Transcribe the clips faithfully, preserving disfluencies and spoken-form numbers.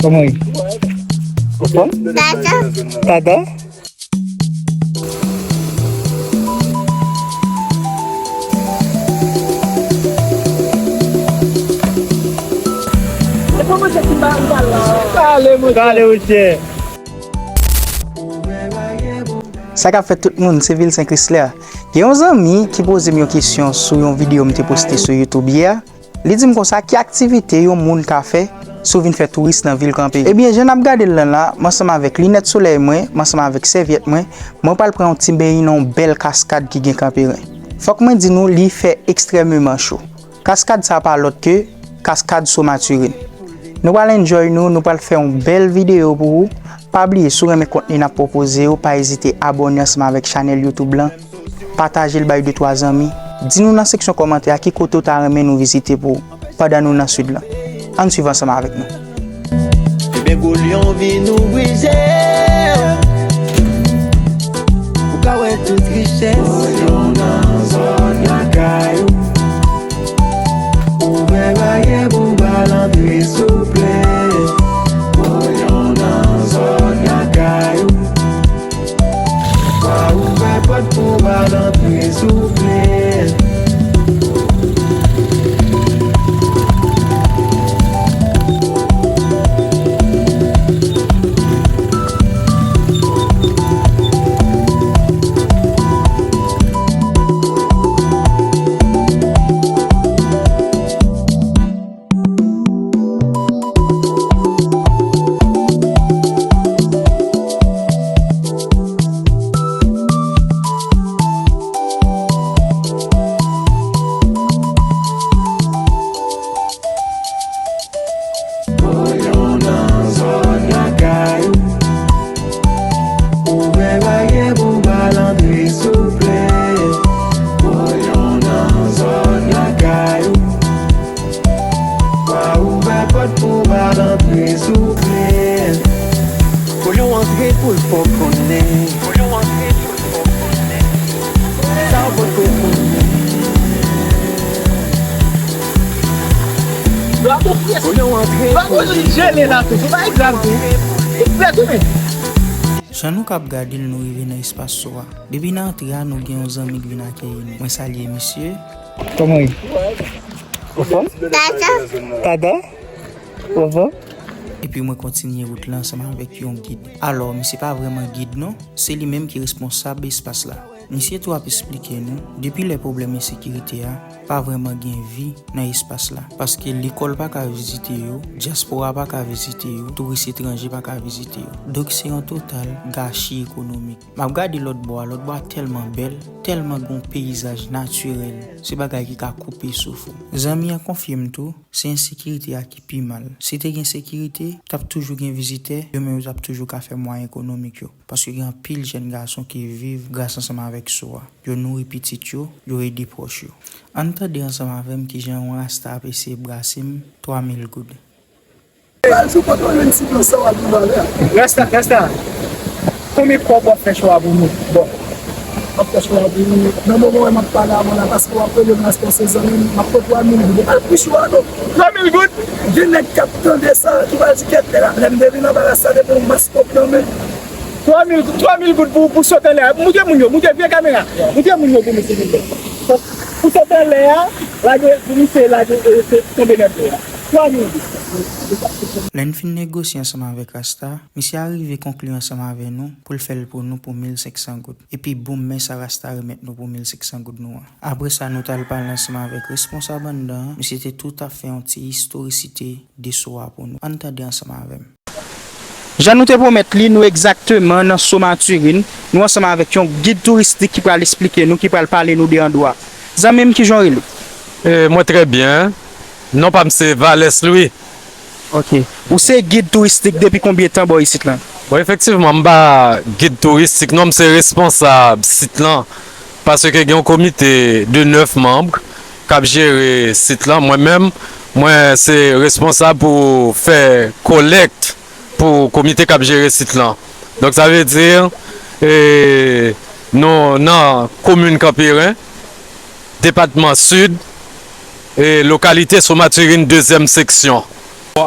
Kòman ye? Anfòm? Tata. Tata? Pale, monchè. Sa k ap fèt tout moun, se Vilsen Chrysler. Gen yon zanmi ki poze m yon kesyon sou yon videyo m te poste sou YouTube yè. Li di m konsa, ki aktivite yon moun ka fè si w vin fè touris nan vil Kanperen? Ebyen, jan n ap gade l lan la, m ansanm avèk linèt solèy mwen, m ansanm avèk sèvyèt mwen, mwen pral pran yon ti beny nan yon bèl kaskad ki gen Kanperen. Fòk mwen di nou, li fè ekstrèmeman cho. Kaskad sa pa lòt ke kaskad Somaturin. Nou pral enjoy nou, nou pral fè yon bèl videyo pou ou. Pa bliye, si w renmen kontni n ap pwopoze yo, pa ezite abòne ansanm avèk chanèl YouTube lan. Pataje l bay de twa zanmi. Di nou nan seksyon kòmantè a ki kote w ta renmen nou vizite pou ou pandan nou nan Sid lan. Ann swiv ansanm avèk nou. Ebyen, Kolyon vin ouvri je w. Ou ka wè tout richès. Kolyon nan zòn lakay ou. Ouvè baryè pou bal antre souple. Kolyon nan zòn lakay ou. Wa ouvè pòt pou bal antre souple. Kolyon nan zòn lakay ou. Ouvè baryè pou bal antre souple. Kolyon nan zòn lakay ou. Wa ouvè pòt pou bal antre souple. Kolyon antre pou l fè w konnen. Kolyon antre pou l fè w konnen. Sa w poko konnen. Kolyon antre pou l fè w konnen. Jan nou k ap gade l, nou rive nan espas so a. Depi nan antre a, nou gen yon zanmi k vin akeyi nou. Mwen salye misye. Kòman ye? Anfòm? Tata. Tata? Anfòm? Epi mwen kontinye wout la ansanm avèk yon gid. Alò, misye pa vrèman gid non, se li menm ki responsab espas la. Misye tou ap esplike nou, depi lè pwoblèm ensekirite a, pa vrèman gen vi nan espas la, paske lekòl pa ka vizite yo, dyaspora pa ka vizite yo, touris etranje pa ka vizite yo. Donk se yon total gachi ekonomik. M ap gade lòt bò a, lòt bò a tèlman bèl, tèlman gon peyizaj natirèl, se bagay ki ka koupe souf ou. Zanmi an konfye m tou, se ensekirite a ki pi mal. Si te gen sekirite, t ap toujou gen vizitè, yo menm yo t ap toujou ka fè mwayen ekonomik yo. Paske gen anpil jèn gason ki viv gras ansanm avèk so a. Yo nouri pitit yo, yo ede pwòch yo. Ann tande ansanm avè m kijan yon rasta ap eseye brase m twa mil goud. Pral sou kote w jwenn sitwon sa w ap viv avè a. Rasta, rasta. Konbyen kòb w ap fè cho a pou nou? Bon. W ap fè cho a pou nou. Nan moman w wè m ap pale avè w la, paske w ap rele m la, paske w se zanmi m, m ap pran twa mil goud. Al pou cho a non. Twa mil goud? Gen nèg k ap tande sa, ki pral di kèt nèg la. Lè m te vin anba rasta, te pran yon maskòp nan men. Twa mil, twa mil goud pou, pou sot anlè a. Montre moun yo, montre vye kamera. Montre moun yo pou nou, silvouplè. Pou sot anlè a, lage, pou misye lage, e, se tonbe nan tè a. Twa mil goud. Lè n fin negosye ansanm avèk Rasta, misye arive konkli ansanm avè nou pou l fè l pou nou pou mil senk san goud. Epi boum, men sa Rasta remèt nou pou mil senk san goud nou an. Apre sa, nou t al pale ansanm avèk responsab anndan an. Misye te tou ap fè yon ti istorisite de so a pou nou. Ann tande ansanm avè m. Jan nou te pwomèt li, nou egzakteman nan So Maturin. Nou ansanm avèk yon gid touristik ki pral esplike nou, ki pral pale nou de andwa. Zanmi m, kijan w rele? E, mwen trè byen. Non pa m se Valès Louis. Ok. Ou se gid touristik depi konbyen tan bò isit lan? Bon, efektivman, m pa gid touristik, non, m se responsab sit lan. Paske gen yon komite de nèf manm k ap jere sit lan. Mwen menm, mwen se responsab pou fè kolèkt pou komite k ap jere sit lan. Donk, sa vle di, e, nou nan komin Kanperen, depatman Sid, e, lokalite So Maturin, dezyèm seksyon. Bon,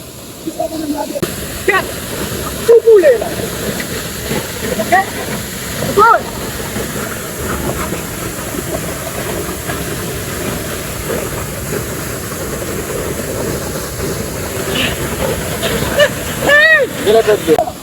Kèt! Tou boule la. Ok? Bon. Hey! Hey!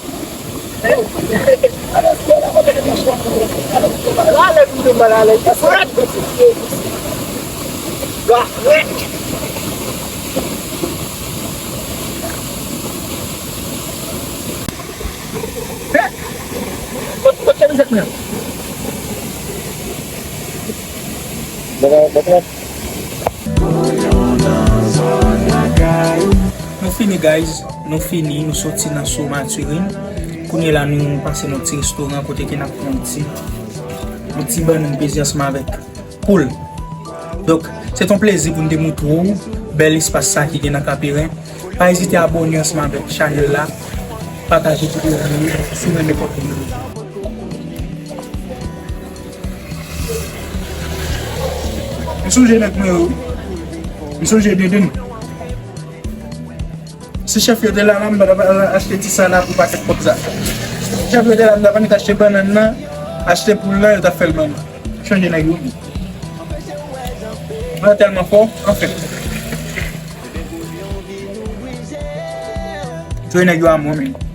Nou fini, guys. Nou fini, nou soti nan Sou Matirin. Kounye la, nou pase nan ti restoran kote ke n ap pran yon ti, yon ti bannann peze ansanm avèk poul. Donk, se t on plezi pou n te montre w bèl espas sa ki gen nan Kaperen. Pa ezite abòne ansanm avèk chanèl la, pataje videyo yo si w renmen kontni yo. M sonje nèg mwen yo. M sonje Deden. Si chèf yo te la, la, m pa t ap al achte ti sa la pou pakèt kòb sa. Si chèf yo te la, m t ap annik achte bannann nan, achte poul lan, yo t ap fè l ban mwen. Chanje nèg yo. Mwen tèlman fò, anfen. Jwe nèg yo a mwen menm.